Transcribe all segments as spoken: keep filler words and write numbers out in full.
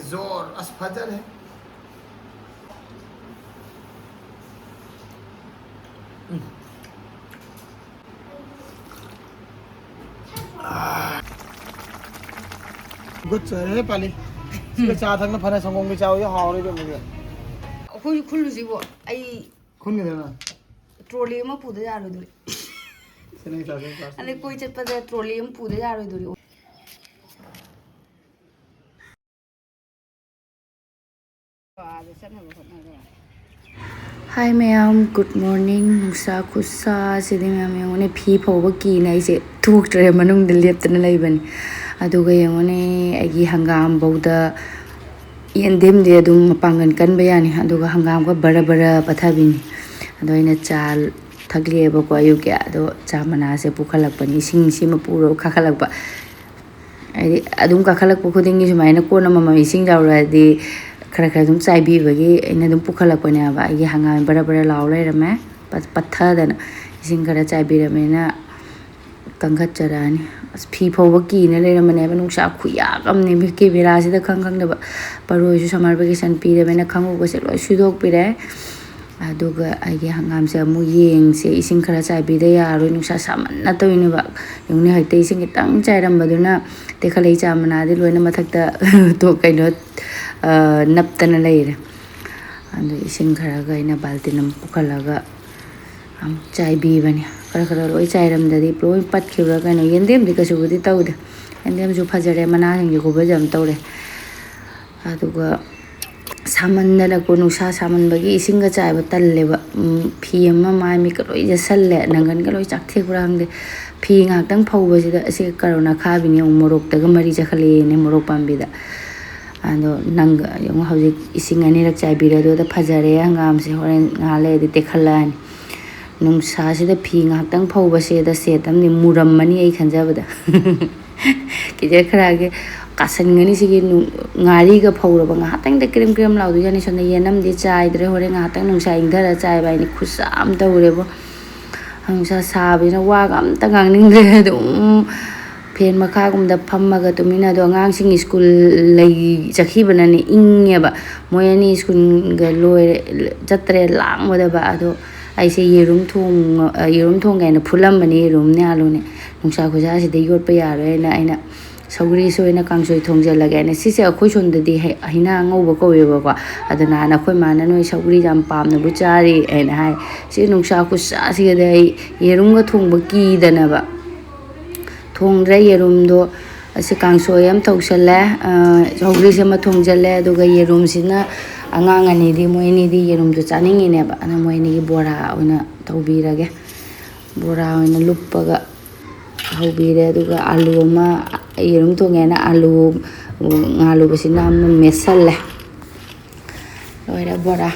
ꯖꯣꯔ, ꯑꯁ, ꯐꯖꯔꯦ꯫ ꯎꯝ꯫ ꯒꯨꯗ ꯆꯔꯦ ꯄꯥꯂꯤ꯫ ꯁꯤꯒ ꯆꯥ ꯊꯛꯅ ꯐꯅ ꯁꯪꯒꯣꯝꯒꯤ ꯆꯥ ꯑꯣꯏꯁꯨ ꯍꯥꯎꯔꯣꯏ ꯏꯕꯦꯝꯃ꯫ ꯑꯩꯈꯣꯏꯁꯨ ꯈꯨꯜꯂꯨꯁꯤꯕꯣ꯫ ꯑꯩ ꯈꯨꯟꯒꯗꯅ? ꯇ꯭ꯔꯣꯂꯤ ꯑꯃ ꯄꯨꯗ ꯌꯥꯔꯣꯏꯗꯣꯔꯤ꯫ ꯁꯤ ꯅꯪ ꯆꯥ, ꯆꯥ, ꯆꯥ꯫ ꯑꯗꯩ ꯀꯣꯏ ꯆꯠꯄꯗ ꯇ꯭ꯔꯣꯂꯤ ꯑꯃ ꯄꯨꯗ ꯌꯥꯔꯣꯏꯗꯣꯔꯤ꯫ ꯍꯥꯏ ꯃꯌꯥꯝ, ꯒꯨꯗ ꯃꯣꯔꯅꯤꯡ꯫ ꯅꯨꯡꯁꯥ ꯈꯨꯠꯁꯥꯁꯤꯗꯤ ꯃꯌꯥꯝ ꯌꯦꯡꯉꯨꯅꯦ, ꯐꯤ ꯐꯧꯕ ꯀꯤꯅ ꯑꯩꯁꯦ ꯊꯣꯛꯇ꯭ꯔꯦ, ꯃꯅꯨꯡꯗ ꯂꯦꯞꯇꯅ ꯂꯩꯕꯅꯤ꯫ ꯑꯗꯨꯒ ꯌꯦꯡꯉꯨꯅꯦ, ꯑꯩꯒꯤ ꯍꯪꯒꯥꯝꯐꯧꯗ ꯌꯦꯟꯗꯦꯝꯗꯤ ꯑꯗꯨꯝ ꯃꯄꯥꯡꯒꯜ ꯀꯟꯕ ꯌꯥꯅꯤ, ꯑꯗꯨꯒ ꯍꯪꯒꯥꯝꯒ ꯕꯔ ꯕꯔ ꯄꯠꯊꯕꯤꯅꯤ꯫ ꯑꯗꯣ ꯑꯩꯅ ꯆꯥ ꯊꯛꯂꯛꯑꯦꯕꯀꯣ ꯑꯌꯨꯛꯀꯤ꯫ ꯑꯗꯣ ꯆꯥ ꯃꯅꯥꯁꯦ ꯄꯨꯈꯠꯂꯛꯄꯅꯤ, ꯏꯁꯤꯡꯁꯤꯃ ꯄꯨꯔꯒ ꯀꯥꯈꯠꯂꯛꯄ꯫ ꯍꯥꯏꯗꯤ ꯑꯗꯨꯝ ꯀꯥꯈꯠꯂꯛꯄ ꯈꯨꯗꯤꯡꯒꯤ ꯁꯨꯃꯥꯏꯅ ꯀꯣꯟ ꯑꯃꯃꯝ ꯏꯁꯤꯡ ꯌꯥꯎꯔꯛꯑꯗꯤ ꯈꯔ ꯈꯔ ꯑꯗꯨꯝ ꯆꯥꯏꯕꯤꯕꯒꯤ ꯑꯩꯅ ꯑꯗꯨꯝ ꯄꯨꯈꯠꯂꯛꯄꯅꯦꯕ꯫ ꯑꯩꯒꯤ ꯍꯪꯒꯥꯝ ꯕꯔ ꯕꯔ ꯂꯥꯎ ꯂꯩꯔꯝꯃꯦ, ꯄꯠ-, ꯄꯠꯊꯗꯅ꯫ ꯏꯁꯤꯡ ꯈꯔ ꯆꯥꯏꯕꯤꯔꯝꯃꯦꯅ ꯀꯟꯈꯠꯆꯔꯛꯑꯅꯤ꯫ ꯑꯁ, ꯐꯤ ꯐꯧꯕ ꯀꯤꯅ ꯂꯩꯔꯝꯕꯅꯦꯕ, ꯅꯨꯡꯁꯥ ꯈꯨꯌꯥꯛ ꯑꯃꯅꯦꯕ꯫ ꯀꯦꯃꯦꯔꯥꯁꯤꯗ ꯈꯪ ꯈꯪꯗꯕ꯫ ꯄꯔꯣꯏꯁꯨ ꯁꯝꯃꯔ ꯚꯦꯀꯦꯁꯟ ꯄꯤꯔꯕꯅꯤꯅ ꯈꯪꯎꯕꯁꯦ ꯂꯣꯏ ꯁꯨꯗꯣꯛꯄꯤꯔꯦ꯫ ꯑꯗꯨꯒ ꯑꯩꯒꯤ ꯍꯪꯒꯥꯝꯁꯦ ꯑꯃꯨꯛ ꯌꯦꯡꯁꯦ, ꯏꯁꯤꯡ ꯈꯔ ꯆꯥꯏꯕꯤꯗ ꯌꯥꯔꯣꯏ, ꯅꯨꯡꯁꯥ ꯁꯥꯃꯟꯅ ꯇꯧꯔꯤꯅꯦꯕ꯫ ꯌꯦꯡꯉꯨꯅꯦ, ꯍꯧꯖꯤꯛꯇ ꯏꯁꯤꯡ ꯈꯤꯇꯪ ꯆꯥꯏꯔꯝꯕꯗꯨꯅ ꯇꯦꯛꯈꯠꯂꯛꯏ, ꯆꯥ ꯃꯅꯥꯗꯤ ꯂꯣꯏꯅ ꯃꯊꯛꯇ ꯇꯣ-, ꯀꯩꯅꯣ, ꯑ, ꯅꯞꯇꯅ ꯂꯩꯔꯦ꯫ ꯑꯗꯨ ꯏꯁꯤꯡ ꯈꯔꯒ ꯑꯩꯅ ꯕꯥꯜꯇꯤꯟ ꯑꯃ ꯄꯨꯈꯠꯂꯒ ꯑꯃꯨꯛ ꯆꯥꯏꯕꯤꯕꯅꯤ꯫ ꯈꯔ ꯈꯔ ꯂꯣꯏ ꯆꯥꯏꯔꯝꯗꯗꯤ ꯂꯣꯏ ꯄꯠꯈꯤꯕ꯭ꯔꯥ ꯀꯩꯅꯣ꯫ ꯌꯦꯟꯗꯦꯝꯗꯤ ꯀꯩꯁꯨꯕꯨꯗꯤ ꯇꯧꯗꯦ, ꯌꯦꯟꯗꯦꯝꯁꯨ ꯐꯖꯔꯦ, ꯃꯅꯥꯁꯤꯡꯁꯦ ꯈꯨꯐꯖ ꯑꯃ ꯇꯧꯔꯦ꯫ ꯑꯗꯨꯒ ꯁꯥꯃꯟꯗꯅꯀꯣ, ꯅꯨꯡꯁꯥ ꯁꯥꯃꯟꯕꯒꯤ ꯏꯁꯤꯡꯒ ꯆꯥꯏꯕ ꯇꯜꯂꯦꯕ꯫ ꯎꯝ, ꯐꯤ ꯑꯃ ꯃꯥꯏ ꯃꯤꯠꯀ ꯂꯣꯏ ꯌꯦꯠꯁꯜꯂꯦ, ꯅꯪꯒꯟꯒ ꯂꯣꯏ ꯆꯥꯛꯊꯦꯛꯄ꯭ꯔꯥ ꯈꯪꯗꯦ꯫ ꯐꯤ ꯉꯥꯛꯇꯪ ꯐꯧꯕꯁꯤꯗ ꯑꯁꯤ ꯀꯔꯣꯅꯥ ꯈꯥꯕꯤꯅꯤ, ꯑꯃꯨꯛ ꯃꯣꯔꯣꯛꯇꯒ ꯃꯔꯤ ꯆꯠꯈꯠꯂꯛꯑꯦꯅꯦ, ꯃꯣꯔꯣꯛ ꯄꯥꯝꯕꯤꯗ꯫ ꯑꯗꯣ ꯅꯪꯒ ꯌꯦꯡꯉꯣ, ꯍꯧꯖꯤꯛ ꯏꯁꯤꯡ ꯑꯅꯤꯔꯛ ꯆꯥꯏꯕꯤꯔꯦ, ꯑꯗꯨꯗ ꯐꯖꯔꯦ ꯍꯪꯒꯥꯝꯁꯦ, ꯍꯣꯔꯦꯟ ꯉꯥꯏꯍꯥꯛ ꯂꯩꯔꯗꯤ ꯇꯦꯛꯈꯠꯂꯛꯑꯅꯤ꯫ ꯅꯨꯡꯁꯥꯁꯤꯗ ꯐꯤ ꯉꯥꯏꯍꯥꯛꯇꯪ ꯐꯧꯕꯁꯦꯗ ꯁꯦꯠ ꯑꯃꯅꯤ, ꯃꯨꯔꯝꯃꯅꯤ ꯑꯩ ꯈꯟꯖꯕꯗ꯫ ꯀꯤꯖꯈ꯭ꯔꯛꯑꯒꯦ꯫ ꯀꯥꯁꯟꯒꯅꯤ ꯁꯤꯒꯤ ꯅꯨ-, ꯉꯥꯔꯤꯒ ꯐꯧꯔꯕ ꯉꯥꯏꯍꯥꯛꯇꯪꯗ ꯀ꯭ꯔꯦꯝ ꯀ꯭ꯔꯦꯝ ꯂꯥꯎꯗꯣꯏꯖꯥꯠꯅꯤ꯫ ꯁꯣꯝꯗ ꯌꯦꯅꯝꯗꯤ ꯆꯥꯏꯗ꯭ꯔꯦ, ꯍꯣꯔꯦꯟ ꯉꯥꯏꯍꯥꯛꯇꯪ ꯅꯨꯡꯁꯥ ꯏꯪꯊꯔ ꯆꯥꯏꯕ ꯍꯥꯏꯅꯤ꯫ ꯈꯨꯠꯁꯥ ꯑꯃ ꯇꯧꯔꯦꯕꯣ꯫ ꯅꯨꯡꯁꯥ ꯁꯥꯕꯁꯤꯅ ꯋꯥꯒ ꯑꯝꯇ ꯉꯥꯡꯅꯤꯡꯗ꯭ꯔꯦ꯫ ꯑꯗꯨꯝ ꯐꯦꯟ ꯃꯈꯥꯒꯨꯝꯗ ꯐꯝꯃꯒ ꯇꯨꯃꯤꯟꯅ, ꯑꯗꯣ ꯑꯉꯥꯡꯁꯤꯡ ꯁ꯭ꯀꯨꯜ ꯂꯩ ꯆꯠꯈꯤꯕꯅꯅꯦ ꯏꯪꯉꯦꯕ꯫ ꯃꯣꯏ ꯑꯅꯤ ꯁ꯭ꯀꯨꯜꯒ ꯂꯣꯏꯔꯦ, ꯆꯠꯇ꯭ꯔꯦ, ꯂꯥꯡꯕꯗꯕ꯫ ꯑꯗꯣ ꯑꯩꯁꯦ ꯌꯦꯔꯨꯝ ꯊꯣꯡ-, ꯌꯦꯔꯨꯝ ꯊꯣꯡꯒꯦ ꯍꯥꯏꯅ ꯐꯨꯠꯂꯝꯕꯅꯦ, ꯌꯦꯔꯨꯝꯅꯦ ꯑꯥꯂꯨꯅꯦ꯫ ꯅꯨꯡꯁꯥ ꯈꯨꯁꯥꯁꯤꯗ ꯌꯣꯠꯄ ꯌꯥꯔꯣꯏꯅ ꯑꯩꯅ ꯁꯧꯒ꯭ꯔꯤꯁꯦ ꯑꯣꯏꯅ ꯀꯥꯡꯁꯣꯏ ꯊꯣꯡꯖꯤꯜꯂꯒꯦꯅ꯫ ꯁꯤꯁꯦ ꯑꯩꯈꯣꯏ ꯁꯣꯝꯗꯗꯤ ꯍꯩ-, ꯍꯩꯅꯥ ꯑꯉꯧꯕ ꯀꯧꯋꯦꯕꯀꯣ꯫ ꯑꯗꯨ ꯅꯍꯥꯟ ꯑꯩꯈꯣꯏ ꯃꯥꯅ "ꯅꯣꯏ ꯁꯧꯒ꯭ꯔꯤ ꯌꯥꯝ ꯄꯥꯝꯅꯕꯨ ꯆꯥꯔꯤ" ꯍꯥꯏꯅ ꯍꯥꯏ꯫ ꯁꯤ ꯅꯨꯡꯁꯥ ꯈꯨꯠꯁꯥꯁꯤꯗ ꯑꯩ ꯌꯦꯔꯨꯝꯒ ꯊꯣꯡꯕ ꯀꯤꯗꯅꯕ ꯊꯣꯡꯗ꯭ꯔꯦ꯫ ꯌꯦꯔꯨꯝꯗꯣ ꯑꯁꯤ ꯀꯥꯡꯁꯣꯏ ꯑꯃ ꯇꯧꯁꯜꯂꯦ, ꯑ, ꯁꯧꯒ꯭ꯔꯤꯁꯦ ꯑꯃ ꯊꯣꯡꯖꯜꯂꯦ, ꯑꯗꯨꯒ ꯌꯦꯔꯨꯝꯁꯤꯅ ꯑꯉꯥꯡ ꯑꯅꯤꯗꯤ, ꯃꯣꯏ ꯑꯅꯤꯗꯤ ꯌꯦꯔꯨꯝꯁꯨ ꯆꯥꯅꯤꯡꯉꯤꯅꯦꯕ꯫ ꯑꯗꯨꯅ ꯃꯣꯏ ꯑꯅꯤꯒꯤ ꯕꯣꯔꯥ ꯑꯣꯏꯅ ꯇꯧꯕꯤꯔꯒꯦ꯫ ꯕꯣꯔꯥ ꯑꯣꯏꯅ ꯂꯨꯞꯄꯒ ꯍꯧꯕꯤꯔꯦ꯫ ꯑꯗꯨꯒ ꯑꯥꯂꯨ ꯑꯃ, ꯌꯦꯔꯨꯝ ꯊꯣꯡꯉꯦꯅ ꯑꯥꯂꯨ ꯉꯥꯜꯂꯨꯕꯁꯤꯅ ꯑꯃ ꯃꯦꯠꯁꯜꯂꯦ꯫ ꯂꯣꯏꯔꯦ ꯕꯣꯔꯥ꯫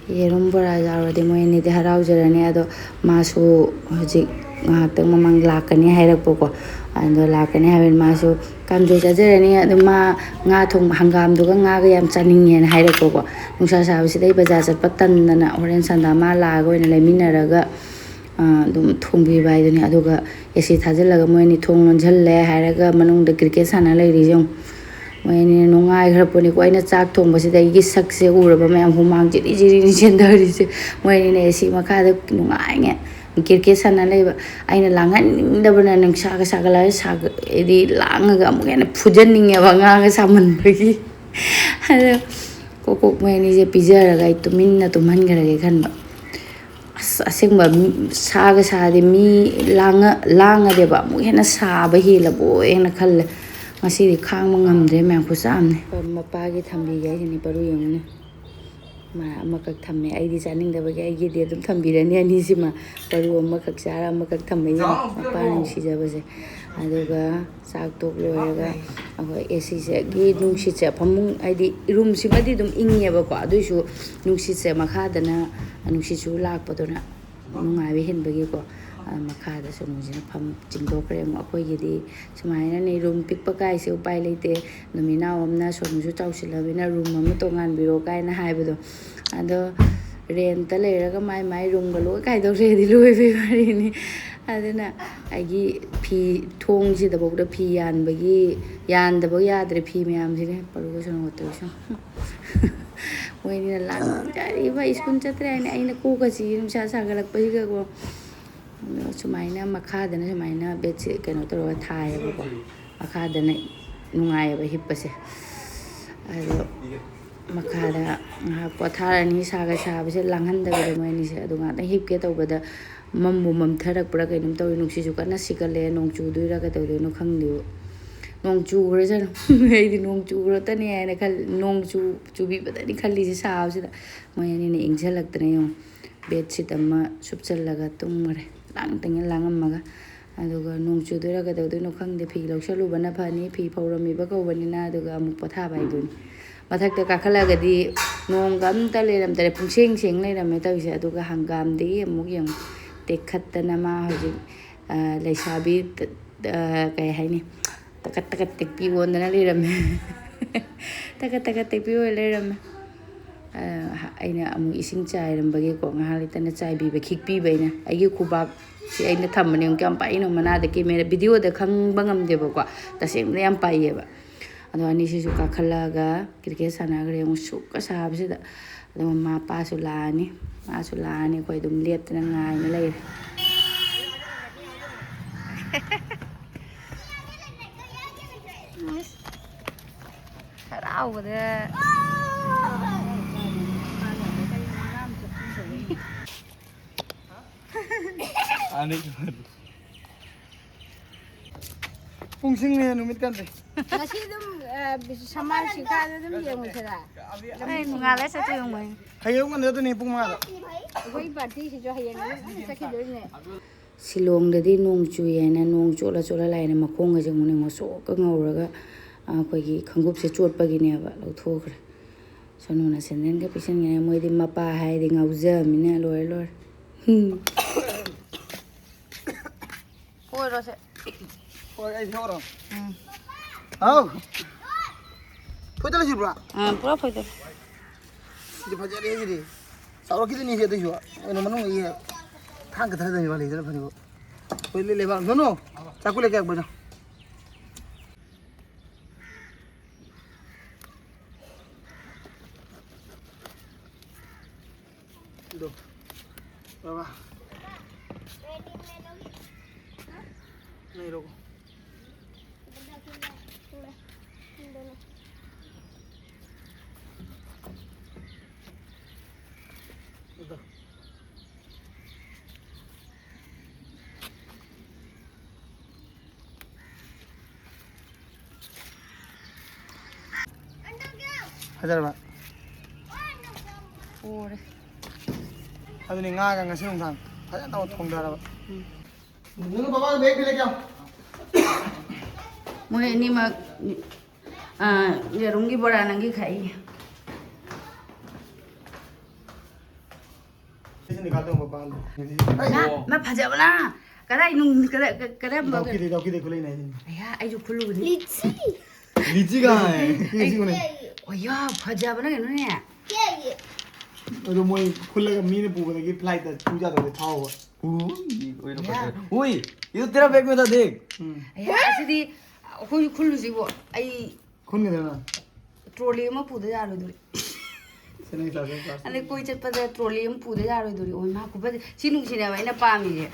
ꯌꯦꯔꯨꯝ ꯕꯣꯔꯥ ꯌꯥꯎꯔꯗꯤ ꯃꯣꯏ ꯑꯅꯤꯗꯤ ꯍꯔꯥꯎꯖꯔꯅꯤ꯫ ꯑꯗꯣ ꯃꯥꯁꯨ ꯍꯧꯖꯤꯛ ꯉꯥꯏꯍꯥꯛꯇꯪ ꯃꯃꯥꯡ ꯂꯥꯛꯀꯅꯤ ꯍꯥꯏꯔꯛꯄꯀꯣ꯫ ꯑꯗꯣ ꯂꯥꯛꯀꯅꯤ ꯍꯥꯏꯕꯅꯤ, ꯃꯥꯁꯨ ꯀꯥꯡꯁꯣꯏ ꯆꯥꯖꯔꯅꯤ꯫ ꯑꯗꯣ ꯃꯥ ꯉꯥ ꯊꯣꯡꯕ, ꯍꯪꯒꯥꯝꯗꯨꯒ ꯉꯥꯒ ꯌꯥꯝ ꯆꯥꯅꯤꯡꯉꯦꯅ ꯍꯥꯏꯔꯛꯄꯀꯣ꯫ ꯅꯨꯡꯁꯥ ꯁꯥꯕꯁꯤꯗ ꯑꯩ ꯕꯖꯥꯔ ꯆꯠꯄ ꯇꯟꯗꯅ ꯍꯣꯔꯦꯟ ꯁꯟꯗꯥ ꯃꯥ ꯂꯥꯛꯑꯒ ꯑꯣꯏꯅ ꯂꯩꯃꯤꯟꯅꯔꯒ, ꯑ, ꯑꯗꯨꯝ ꯊꯣꯡꯕꯤꯕ ꯍꯥꯏꯗꯨꯅꯤ꯫ ꯑꯗꯨꯒ ꯑꯦ ꯁꯤ ꯊꯥꯖꯤꯜꯂꯒ ꯃꯣꯏ ꯑꯅꯤ ꯊꯣꯡ ꯂꯣꯟꯁꯤꯜꯂꯦ ꯍꯥꯏꯔꯒ ꯃꯅꯨꯡꯗ ꯀ꯭ꯔꯤꯀꯦꯠ ꯁꯥꯟꯅ ꯂꯩꯔꯤꯁꯦ ꯌꯦꯡꯉꯨ꯫ ꯃꯣꯏ ꯑꯅꯤ ꯅꯨꯡꯉꯥꯏꯈ꯭ꯔ ꯄꯣꯠꯅꯤꯀꯣ꯫ ꯑꯩꯅ ꯆꯥꯛ ꯊꯣꯡꯕꯁꯤꯗ ꯑꯩꯒꯤ ꯁꯛꯁꯦ ꯎꯔꯕ ꯃꯌꯥꯝ ꯍꯨꯃꯥꯡ ꯖꯤꯔꯤ ꯖꯤꯔꯤꯅꯤ ꯆꯦꯟꯊꯔꯤꯁꯦ꯫ ꯃꯣꯏ ꯑꯅꯤꯅ ꯑꯦ ꯁꯤ ꯃꯈꯥꯗ ꯅꯨꯡꯉꯥꯏꯅ ꯀ꯭ꯔꯤꯀꯦꯠ ꯁꯥꯟꯅ ꯂꯩꯕ꯫ ꯑꯩꯅ ꯂꯥꯡꯍꯟꯅꯤꯡꯗꯕꯅ, ꯅꯨꯡꯁꯥꯒ ꯁꯥꯒꯠꯂꯛꯑꯒ ꯁꯥꯒ-, ꯍꯥꯏꯗꯤ ꯂꯥꯡꯉꯒ ꯑꯃꯨꯛ ꯍꯦꯟꯅ ꯐꯨꯖꯟꯅꯤꯡꯉꯦꯕ ꯑꯉꯥꯡꯒ ꯁꯥꯃꯟꯕꯒꯤ꯫ ꯑꯗꯣ ꯀꯣꯛ ꯀꯣꯛ ꯃꯣꯏ ꯑꯅꯤꯁꯦ ꯄꯤꯖꯔꯒ ꯑꯩ ꯇꯨꯃꯤꯟꯅ ꯇꯨꯝꯍꯟꯈ꯭ꯔꯒꯦ ꯈꯟꯕ꯫ ꯑꯁ, ꯑꯁꯦꯡꯕ ꯃꯤ-, ꯁꯥꯒ ꯁꯥꯔꯗꯤ ꯃꯤ ꯂꯥꯡꯉ-, ꯂꯥꯡꯉꯗꯤꯕ ꯑꯃꯨꯛ ꯍꯦꯟꯅ ꯁꯥꯕ ꯍꯦꯜꯂꯕꯣꯏꯅ ꯈꯜꯂꯦ꯫ ꯉꯁꯤꯗꯤ ꯈꯥꯡꯕ ꯉꯝꯗ꯭ꯔꯦ ꯃꯌꯥꯝ, ꯈꯨꯠꯁꯥ ꯑꯃꯅꯤ꯫ ꯃꯄꯥꯒꯤ ꯊꯝꯕꯤꯒꯦ ꯍꯥꯏꯁꯤꯅꯤ, ꯄꯔꯨ ꯌꯦꯡꯉꯨꯅꯦ꯫ ꯃꯥ ꯑꯃꯈꯛ ꯊꯝꯃꯦ, ꯑꯩꯗꯤ ꯆꯥꯅꯤꯡꯗꯕꯒꯤ ꯑꯩꯒꯤꯗꯤ ꯑꯗꯨꯝ ꯊꯝꯕꯤꯔꯅꯤ ꯑꯅꯤꯁꯤꯃ꯫ ꯄꯔꯨ ꯑꯃꯈꯛ ꯆꯥꯔ ꯑꯃꯈꯛ ꯊꯝꯕ ꯌꯦꯡꯉꯨ, ꯃꯄꯥ ꯅꯨꯡꯁꯤꯖꯕꯁꯦ꯫ ꯑꯗꯨꯒ ꯆꯥꯛ ꯇꯣꯛ ꯂꯣꯏꯔꯒ ꯑꯩꯈꯣꯏ ꯑꯦ ꯁꯤꯁꯤꯒꯤ ꯅꯨꯡꯁꯤꯠꯁꯦ, ꯐꯃꯨꯡ, ꯍꯥꯏꯗꯤ ꯔꯨꯝꯁꯤꯃꯗꯤ ꯑꯗꯨꯝ ꯏꯪꯉꯦꯕꯀꯣ, ꯑꯗꯨꯏꯁꯨ ꯅꯨꯡꯁꯤꯠꯁꯦ ꯃꯈꯥꯗꯅ, ꯅꯨꯡꯁꯤꯠꯁꯨ ꯂꯥꯛꯄꯗꯨꯅ ꯅꯨꯡꯉꯥꯏꯕ ꯍꯦꯟꯕꯒꯤꯀꯣ, ꯑ, ꯃꯈꯥꯗ ꯁꯣꯅꯨꯁꯤꯅ ꯐꯝ ꯆꯤꯡꯊꯣꯛꯈ꯭ꯔꯦ꯫ ꯑꯃꯨꯛ ꯑꯩꯈꯣꯏꯒꯤꯗꯤ ꯁꯨꯃꯥꯏꯅꯅꯦ, ꯔꯨꯝ ꯄꯤꯛꯄ ꯀꯥꯏꯁꯦ ꯎꯄꯥꯏ ꯂꯩꯇꯦ꯫ ꯅꯨꯃꯤꯠ ꯅꯥꯎ ꯑꯃꯅ ꯁꯣꯅꯨꯁꯨ ꯆꯥꯎꯁꯤꯜꯂꯕꯅꯤꯅ ꯔꯨꯝ ꯑꯃ ꯇꯣꯉꯥꯟꯕꯤꯔꯣ ꯀꯥꯏꯅ ꯍꯥꯏꯕꯗꯣ, ꯑꯗꯣ ꯔꯦꯟꯇ ꯂꯩꯔꯒ ꯃꯥꯏ ꯃꯥꯏ ꯔꯨꯝꯒ ꯂꯣꯏ ꯀꯥꯏꯗꯧꯔꯦꯗꯤ ꯂꯣꯏꯕꯩ ꯋꯥꯔꯤꯅꯤ꯫ ꯑꯗꯨꯅ ꯑꯩꯒꯤ ꯐꯤ ꯊꯣꯡꯁꯤꯗꯐꯥꯎꯗ ꯐꯤ ꯌꯥꯟꯕꯒꯤ, ꯌꯥꯟꯗꯕ ꯌꯥꯗ꯭ꯔꯦ ꯐꯤ ꯃꯌꯥꯝꯁꯤꯅ꯫ ꯄꯔꯨꯒ ꯁꯣꯅꯣꯒ ꯇꯧꯔꯤꯁꯦ꯫ ꯃꯣꯏꯅꯤꯅ ꯂꯥꯡꯖꯔꯤꯕ ꯁ꯭ꯀꯨꯜ ꯆꯠꯇ꯭ꯔꯦ ꯍꯥꯏꯅ꯫ ꯑꯩꯅ ꯀꯣꯛꯀꯁꯤ ꯅꯨꯡꯁꯥ ꯁꯥꯒꯠꯂꯛꯄꯁꯤꯒꯀꯣ꯫ ꯁꯨꯃꯥꯏꯅ ꯃꯈꯥꯗꯅ ꯁꯨꯃꯥꯏꯅ ꯕꯦꯠꯁꯤꯠ ꯀꯩꯅꯣ ꯇꯧꯔꯒ ꯊꯥꯏꯌꯦꯕꯀꯣ꯫ ꯃꯈꯥꯗꯅ ꯅꯨꯡꯉꯥꯏꯌꯦꯕ ꯍꯤꯞꯄꯁꯦ꯫ ꯑꯗꯣ ꯃꯈꯥꯗ ꯉꯥꯏꯍꯥꯛ ꯄꯣꯊꯥꯔꯅꯤ꯫ ꯁꯥꯒ ꯁꯥꯕꯁꯦ ꯂꯥꯡꯍꯟꯗꯕꯗ ꯃꯣꯏ ꯑꯅꯤꯁꯦ꯫ ꯑꯗꯣ ꯉꯥꯛꯇꯪ ꯍꯤꯞꯀꯦ ꯇꯧꯕꯗ ꯃꯝꯕꯨ ꯃꯝꯊꯔꯛꯄ꯭ꯔꯥ ꯀꯩꯅꯣꯝ ꯇꯧꯋꯤ꯫ ꯅꯨꯡꯁꯤꯠꯁꯨ ꯀꯟꯅ ꯁꯤꯒꯠꯂꯦ꯫ ꯅꯣꯡ ꯆꯨꯗꯣꯏꯔꯥ ꯀꯩꯗꯧꯗꯣꯏꯅꯣ ꯈꯪꯗꯦꯕ꯫ ꯅꯣꯡ ꯆꯨꯈ꯭ꯔꯖꯅꯨ꯫ ꯑꯩꯗꯤ ꯅꯣꯡ ꯆꯨꯈ꯭ꯔꯇꯅꯤ ꯍꯥꯏꯅ ꯈꯜ-, ꯅꯣꯡ ꯆꯨ-, ꯆꯨꯕꯤꯕꯗꯅꯤ ꯈꯜꯂꯤꯁꯦ ꯁꯥꯕꯁꯤꯗ꯫ ꯃꯣꯏ ꯑꯅꯤꯅ ꯏꯪꯁꯜꯂꯛꯇꯅ ꯌꯦꯡꯉꯨ꯫ ꯕꯦꯠꯁꯤꯠ ꯑꯃ ꯁꯨꯞꯆꯜꯂꯒ ꯇꯨꯝꯈ꯭ꯔꯦ꯫ ꯂꯥꯡꯇꯉꯩ ꯂꯥꯡꯉꯝꯃꯒ꯫ ꯑꯗꯨꯒ ꯅꯣꯡ ꯆꯨꯗꯣꯏꯔꯥ ꯀꯩꯗꯧꯗꯣꯏꯅꯣ ꯈꯪꯗꯦ꯫ ꯐꯤ ꯂꯧꯁꯜꯂꯨꯕꯅ ꯐꯅꯤ꯫ ꯐꯤ ꯐꯧꯔꯝꯃꯤꯕ ꯀꯧꯕꯅꯤꯅ꯫ ꯑꯗꯨꯒ ꯑꯃꯨꯛ ꯄꯣꯊꯥꯕ ꯍꯥꯏꯗꯨꯅꯤ꯫ ꯃꯊꯛꯇ ꯀꯥꯈꯠꯂꯒꯗꯤ ꯅꯣꯡꯒ ꯑꯝꯇ ꯂꯩꯔꯝꯗ꯭ꯔꯦ꯫ ꯄꯨꯡꯁꯦꯡ ꯁꯦꯡ ꯂꯩꯔꯝꯃꯦ ꯇꯧꯔꯤꯁꯦ꯫ ꯑꯗꯨꯒ ꯍꯪꯒꯥꯝꯗꯒꯤ ꯑꯃꯨꯛ ꯌꯦꯡꯉꯨ꯫ ꯇꯦꯛꯈꯠꯇꯅ ꯃꯥ ꯍꯧꯖꯤꯛ, ꯑ, ꯂꯩꯁꯥꯕꯤ, ꯑ, ꯀꯩ ꯍꯥꯏꯅꯤ? ꯇꯀꯠ ꯇꯀꯠ ꯇꯦꯛꯄꯤ ꯑꯣꯟꯗꯅ ꯂꯩꯔꯝꯃꯦ꯫ ꯇꯀꯠ ꯇꯀꯠ ꯇꯦꯛꯄꯤ ꯑꯣꯏ ꯂꯩꯔꯝꯃꯦ꯫ ꯑ, ꯑꯩꯅ ꯑꯃꯨꯛ ꯏꯁꯤꯡ ꯆꯥꯏꯔꯝꯕꯒꯤꯀꯣ, ꯉꯥꯏꯍꯥꯛ ꯂꯩꯇꯅ ꯆꯥꯏꯕꯤꯕ, ꯈꯤꯛꯄꯤꯕ ꯑꯩꯅ꯫ ꯑꯩꯒꯤ ꯈꯨꯕꯥꯛꯁꯦ ꯑꯩꯅ ꯊꯝꯕꯅꯦ꯫ ꯑꯃꯨꯛ ꯀꯌꯥꯝ ꯄꯥꯛꯏꯅꯣ ꯃꯅꯥꯗ꯫ ꯀꯦꯃꯦꯔꯥ, ꯚꯤꯗꯤꯑꯣꯗ ꯈꯪꯕ ꯉꯝꯗꯦꯕꯀꯣ, ꯇꯁꯦꯡꯕꯗ ꯌꯥꯝ ꯄꯥꯏꯌꯦꯕ꯫ ꯑꯗꯣ ꯑꯅꯤꯁꯤꯁꯨ ꯀꯥꯈꯠꯂꯛꯑꯒ ꯀ꯭ꯔꯤꯀꯦꯠ ꯁꯥꯟꯅꯈ꯭ꯔꯦ ꯑꯃꯨꯛ ꯁꯨꯛꯀ ꯁꯥꯕꯁꯤꯗ꯫ ꯑꯗꯨꯒ ꯃꯥ, ꯄꯥꯁꯨ ꯂꯥꯛꯑꯅꯤ, ꯃꯥꯁꯨ ꯂꯥꯛꯑꯅꯤ꯫ ꯑꯩꯈꯣꯏ ꯑꯗꯨꯝ ꯂꯦꯞꯇꯅ ꯉꯥꯏꯅ ꯂꯩꯔꯦ꯫ ꯍꯔꯥꯎꯕꯗ꯫ ꯄꯨꯡꯁꯤꯡꯅꯦ ꯅꯨꯃꯤꯠ ꯀꯟꯗꯦ꯫ ꯉꯁꯤ ꯑꯗꯨꯝ, ꯑ, ꯁꯃꯥꯟ ꯁꯤꯀꯥꯗ ꯑꯗꯨꯝ ꯌꯦꯡꯉꯨꯁꯤꯔꯥ? ꯑꯩ ꯅꯣꯡꯉꯥꯜꯂ ꯆꯠꯇꯣꯏ ꯑꯣꯏꯔꯝꯒꯅꯤ꯫ ꯍꯌꯦꯡ ꯉꯟꯅ ꯆꯠꯇꯣꯏꯅꯦ ꯄꯨꯡ ꯃꯉꯥꯗ꯫ ꯑꯩꯈꯣꯏ ꯄꯥꯔꯇꯤꯁꯤꯁꯨ ꯍꯌꯦꯡ ꯑꯗꯨꯝ ꯆꯠꯈꯤꯗꯣꯏꯅꯦ꯫ ꯁꯤꯂꯣꯡꯗꯗꯤ ꯅꯣꯡ ꯆꯨꯏ ꯍꯥꯏꯅ ꯅꯣꯡ ꯆꯣꯠꯂ ꯆꯣꯠꯂ ꯂꯥꯛꯑꯦꯅ ꯃꯈꯣꯡꯒꯁꯦ ꯑꯃꯨꯛꯅꯦ ꯉꯧꯁꯣꯛꯀ ꯉꯧꯔꯒ, ꯑꯩꯈꯣꯏꯒꯤ ꯈꯣꯡꯎꯞꯁꯦ ꯆꯣꯠꯄꯒꯤꯅꯦꯕ ꯂꯧꯊꯣꯛꯈ꯭ꯔꯦ꯫ ꯁꯣꯅꯨꯅ ꯁꯦꯟꯗꯟꯒ ꯄꯤꯁꯟꯈ꯭ꯔꯦ꯫ ꯃꯣꯏꯗꯤ ꯃꯄꯥ ꯍꯥꯏꯗꯤ ꯉꯥꯎꯖꯕꯅꯤꯅ ꯂꯣꯏꯔꯦ ꯂꯣꯏꯔꯦ꯫ ꯎꯝ꯫ ꯀꯣꯏꯔꯣꯁꯦ꯫ ꯍꯣꯏ, ꯑꯩ ꯊꯣꯛꯑꯔꯣ꯫ ꯎꯝ꯫ ꯍꯥꯎ꯫ ꯐꯣꯏꯗ ꯂꯩꯁꯤꯕ꯭ꯔꯥ? ꯑꯥ, ꯄꯨꯔꯥ ꯐꯣꯏꯗ꯫ ꯁꯤꯗꯤ ꯐꯖꯔꯦ ꯁꯤꯗꯤ꯫ ꯆꯥꯎꯔꯛꯈꯤꯗꯣꯏꯅꯤ ꯁꯤ ꯑꯗꯨꯏꯁꯨ꯫ ꯀꯩꯅꯣ ꯃꯅꯨꯡꯗ ꯏꯌꯦ꯫ ꯊꯥꯡ ꯀꯊꯥꯗꯅꯤ ꯋꯥ ꯂꯩꯗꯅ ꯐꯅꯤꯕ꯫ पहले लेवा दोनों चाकू लेके एक बजा। दो। बाबा। नहीं, रोको। इधर। ꯐꯖꯔꯕ? ꯄꯣꯔꯦ꯫ ꯑꯗꯨꯅꯤ ꯉꯥꯒ ꯉꯁꯤ ꯅꯨꯡꯗꯥꯡ ꯐꯖꯅ ꯇꯧꯔ ꯊꯣꯡꯗꯔꯕ꯫ ꯎꯝ꯫ ꯅꯪ ꯕꯕꯥꯒ ꯕꯦꯒ ꯄꯤꯔꯛꯀꯦ꯫ ꯃꯣꯏ ꯑꯅꯤꯃꯛ, ꯑ, ꯌꯦꯔꯨꯝꯒꯤ ꯕꯣꯔꯥ ꯅꯪꯒꯤ ꯈꯥꯛꯏ꯫ ꯁꯤꯁꯤꯅ ꯀꯥ ꯇꯣꯡꯕ ꯄꯥꯜꯂꯦ꯫ ꯃꯥ, ꯃꯥ ꯐꯖꯕꯅ꯫ ꯀꯗꯥꯏ ꯅꯨꯡ-, ꯀꯗꯥꯏ, ꯀꯗꯥꯏ ꯗꯥꯎꯀꯤꯗꯩ, ꯗꯥꯎꯀꯤꯗꯩ ꯈꯨꯂꯩꯅꯦ ꯍꯥꯏꯁꯤꯅꯤ꯫ ꯑꯌꯥ, ꯑꯩꯁꯨ ꯈꯨꯜꯂꯨꯕꯅꯤ꯫ ꯂꯤꯆꯤ꯫ ꯂꯤꯆꯤ ꯀꯥꯏ꯫ ꯑꯩꯁꯨ ꯎꯅꯦ꯫ ꯑꯣ, ꯌꯥ, ꯐꯖꯕꯅ ꯀꯩꯅꯣꯅꯦ꯫ ꯑꯗꯣ ꯃꯣꯏ ꯈꯨꯜꯂꯒ ꯃꯤꯅ ꯄꯨꯕꯗꯒꯤ flight ꯇ ꯄꯨ ꯌꯥꯗꯕꯗꯤ ꯐꯥꯎꯕ꯫ ꯎꯏ, ꯑꯣꯏꯅ ꯌꯥ꯫ ꯐꯖꯔꯦ꯫ ꯎꯏ, ꯏꯗꯨ ꯇꯦꯔꯥ ꯕꯦꯒ ꯃꯦ ꯊꯥ ꯗꯦꯈ꯫ ꯎꯝ꯫ ꯑꯌꯥ, ꯑꯁꯤꯗꯤ ꯑꯩꯈꯣꯏꯁꯨ ꯈꯨꯜꯂꯨꯁꯤꯕꯣ꯫ ꯑꯩ ꯈꯨꯟꯒꯗ꯭ꯔꯥ ꯅꯪ? ꯇ꯭ꯔꯣꯂꯤ ꯑꯃ ꯄꯨꯗ ꯌꯥꯔꯣꯏꯗꯣꯔꯤ꯫ ꯁꯦ, ꯅꯪꯒꯤ ꯆꯥꯔꯖꯔ ꯆꯥꯔꯖ꯫ ꯑꯗꯩ ꯀꯣꯏ ꯆꯠꯄꯗ ꯇ꯭ꯔꯣꯂꯤ ꯑꯃ ꯄꯨꯗ ꯌꯥꯔꯣꯏꯗꯣꯔꯤ꯫ ꯑꯣ, ꯏꯃꯥ, ꯈꯨꯐꯖ-, ꯁꯤ ꯅꯨꯡꯁꯤꯅꯦꯕ ꯑꯩꯅ ꯄꯥꯝꯃꯤꯁꯦ꯫